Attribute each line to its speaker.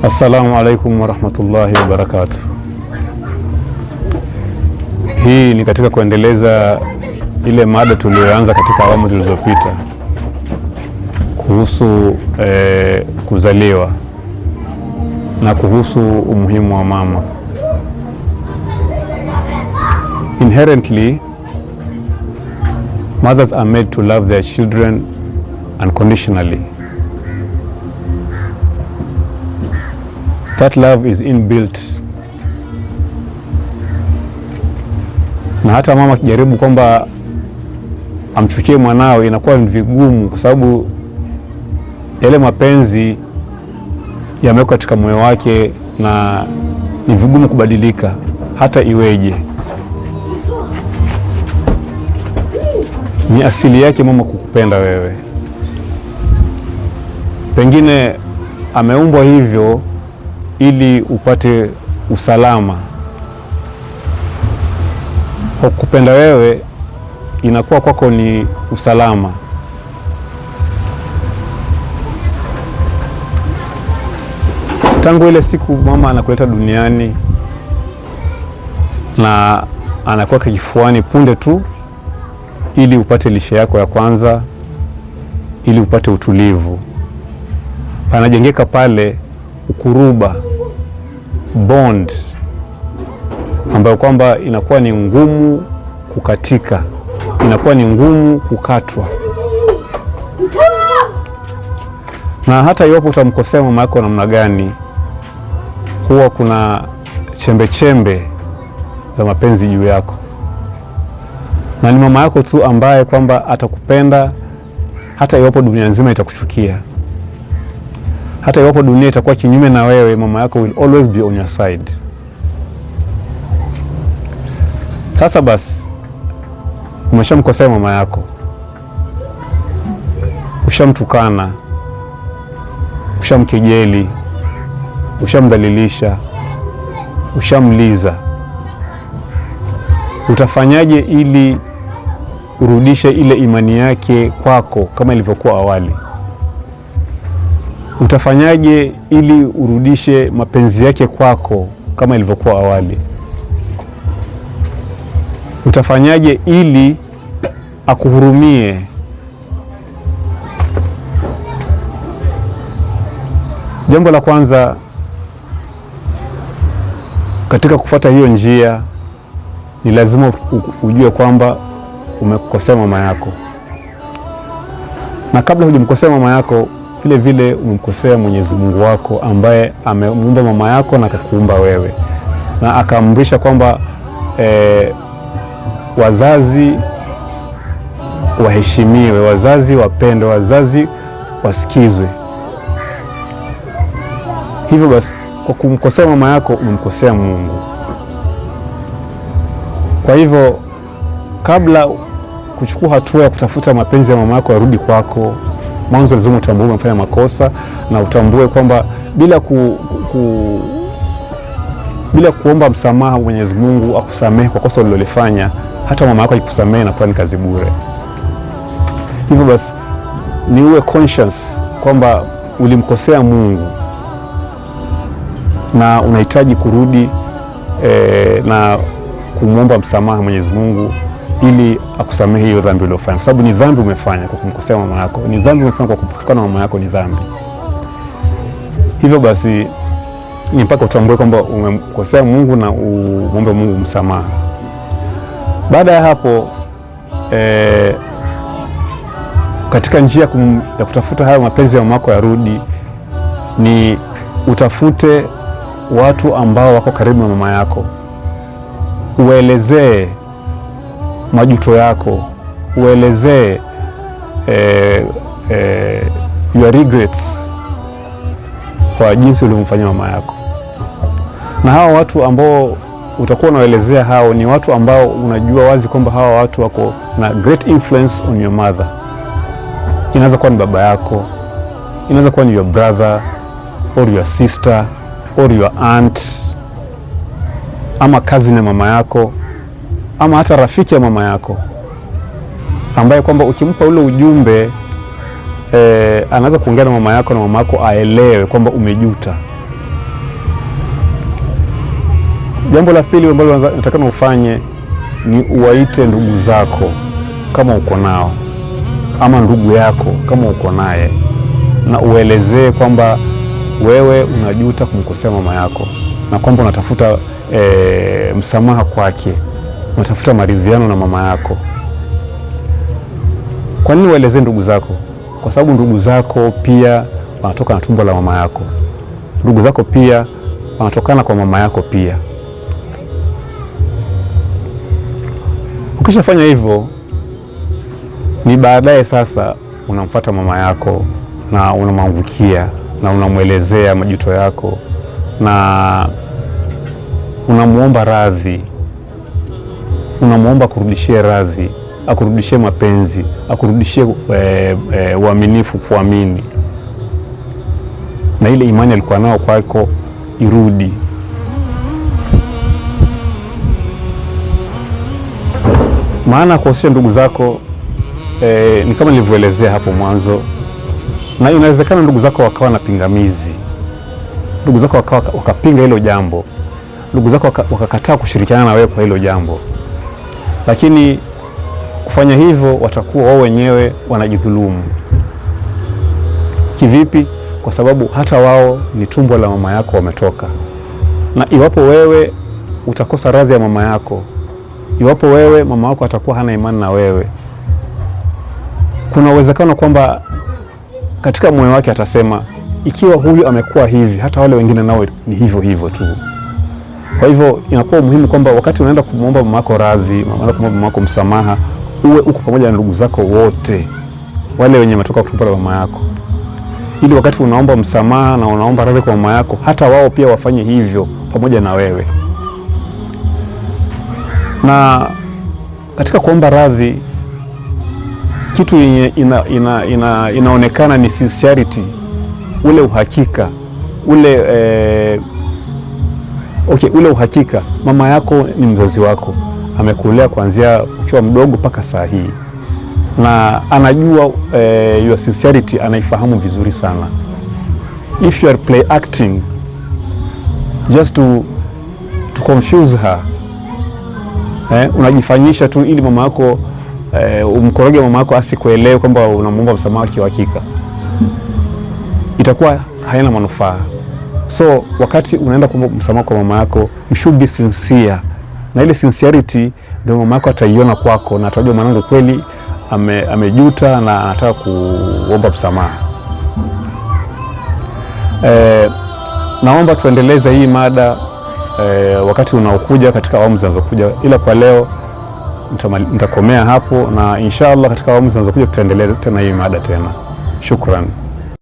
Speaker 1: Assalamu alaikum warahmatullahi wabarakatuh. Hii ni katika kuendeleza ile mada tuliyoanza katika awamu zilizopita kuhusu kuzaliwa na kuhusu umuhimu wa mama. Inherently, mothers are made to love their children unconditionally. That love is inbuilt. Na hata mama akijaribu kwamba amchukie mwanawe inakuwa ni vigumu, kwa sababu yale mapenzi yamewekwa katika moyo wake na ni vigumu kubadilika hata iweje. Ni asili yake mama kukupenda wewe. Pengine ameumbwa hivyo ili upate usalama. Kwa kukupenda wewe inakuwa kwako ni usalama. Tangu ile siku mama anakuleta duniani na anakuweka kifuani punde tu ili upate lishe yako ya kwanza, ili upate utulivu. Panajengeka pale ukuruba, bond, ambayo kwamba inakuwa ni ngumu kukatika, inakuwa ni ngumu kukatwa. Na hata iwapo utamkosea mama yako namna gani, huwa kuna chembe chembe za mapenzi juu yako, na ni mama yako tu ambaye kwamba atakupenda hata iwapo dunia nzima itakuchukia, hata iwapo dunia itakuwa kinyume na wewe, mama yako will always be on your side. Sasa basi, umeshamkosea mama yako, ushamtukana, ushamkejeli, ushamdhalilisha, ushamliza. Utafanyaje ili urudishe ile imani yake kwako kama ilivyokuwa awali? Utafanyaje ili urudishe mapenzi yake kwako kama ilivyokuwa awali? Utafanyaje ili akuhurumie? Jambo la kwanza katika kufuata hiyo njia ni lazima ujue kwamba umekosea mama yako, na kabla hujamkosea mama yako vile vile umemkosea Mwenyezi Mungu wako ambaye amemuumba mama yako na akakuumba wewe, na akaamrisha kwamba wazazi waheshimiwe, wazazi wapendwe, wazazi wasikizwe. Hivyo basi, kwa kumkosea mama yako umemkosea Mungu. Kwa hivyo kabla kuchukua hatua ya kutafuta mapenzi ya mama yako yarudi kwako, mwanzo lazima utambue umefanya makosa, na utambue kwamba bila kuomba msamaha Mwenyezi Mungu akusamehe kwa kosa ulilolifanya, hata mama yako akikusamehe inakuwa ni kazi bure. Hivyo basi ni uwe conscious kwamba ulimkosea Mungu na unahitaji kurudi na kumwomba msamaha Mwenyezi Mungu ili akusamehe hiyo dhambi uliyofanya, kwa sababu ni dhambi umefanya kwa kumkosea mama yako, ni dhambi umefanya kwa kutukana mama yako, ni dhambi. Hivyo basi ni mpaka utambue kwamba umemkosea Mungu na umwombe Mungu msamaha. Baada ya hapo katika njia ya kutafuta hayo mapenzi ya mama yako yarudi, ni utafute watu ambao wako karibu na mama yako, uelezee majuto yako, uelezee your regrets kwa jinsi ulivyomfanyia mama yako. Na hawa watu ambao utakuwa unaelezea hao ni watu ambao unajua wazi kwamba hawa watu wako na great influence on your mother. Inaweza kuwa ni baba yako, inaweza kuwa ni your brother or your sister or your aunt, ama cousin ya mama yako, ama hata rafiki ya mama yako, ambaye kwamba ukimpa ule ujumbe anaweza kuongea na mama yako na mama yako aelewe kwamba umejuta. Jambo la pili ambalo nataka ufanye ni uwaite ndugu zako kama uko nao, ama ndugu yako kama uko naye, na uelezee kwamba wewe unajuta kumkosea mama yako na kwamba unatafuta msamaha kwake, unatafuta maridhiano na mama yako. Kwa nini uelezee ndugu zako? Kwa sababu ndugu zako pia wanatoka na tumbo la mama yako, ndugu zako pia wanatokana kwa mama yako pia. Ukishafanya hivyo, ni baadaye sasa unamfuata mama yako na unamwangukia na unamwelezea majuto yako na unamuomba radhi, unamuomba akurudishie radhi, akurudishie mapenzi, akurudishie uaminifu, kuamini, na ile imani alikuwa nao kwako irudi. Maana kuhusisha ndugu zako ni kama nilivyoelezea hapo mwanzo, na inawezekana ndugu zako wakawa na pingamizi, ndugu zako wakapinga hilo jambo, ndugu zako wakakataa kushirikiana na wewe kwa hilo jambo, lakini kufanya hivyo watakuwa wao wenyewe wanajidhulumu. Kivipi? Kwa sababu hata wao ni tumbo la mama yako wametoka, na iwapo wewe utakosa radhi ya mama yako, iwapo wewe mama yako atakuwa hana imani na wewe, kuna uwezekano kwamba katika moyo wake atasema, ikiwa huyu amekuwa hivi, hata wale wengine nao ni hivyo hivyo tu. Kwa hivyo inakuwa muhimu kwamba wakati unaenda kumwomba mama yako radhi, unaenda kumwomba mama yako msamaha, uwe uko pamoja na ndugu zako wote wale wenye wametoka kutoka kwa mama yako, ili wakati unaomba msamaha na unaomba radhi kwa mama yako, hata wao pia wafanye hivyo pamoja na wewe. Na katika kuomba radhi, kitu yenye inaonekana ni sincerity, ule uhakika ule okay, ule uhakika. Mama yako ni mzazi wako, amekulea kuanzia ukiwa mdogo mpaka saa hii, na anajua your sincerity, anaifahamu vizuri sana. If you are play acting just to confuse her, unajifanyisha tu ili mama yako umkoroge mama yako asikuelewe kwamba unamuomba msamaha kiuhakika, itakuwa haina manufaa. So wakati unaenda kuomba msamaha kwa mama yako, you should be sincere, na ile sincerity ndio mama yako ataiona kwako na atajua mwanangu kweli amejuta na anataka kuomba msamaha. Naomba tuendeleze hii mada wakati unaokuja katika awamu zinazokuja, ila kwa leo nitakomea hapo, na inshallah katika awamu zinazokuja tutaendelea tena hii mada tena. Shukran.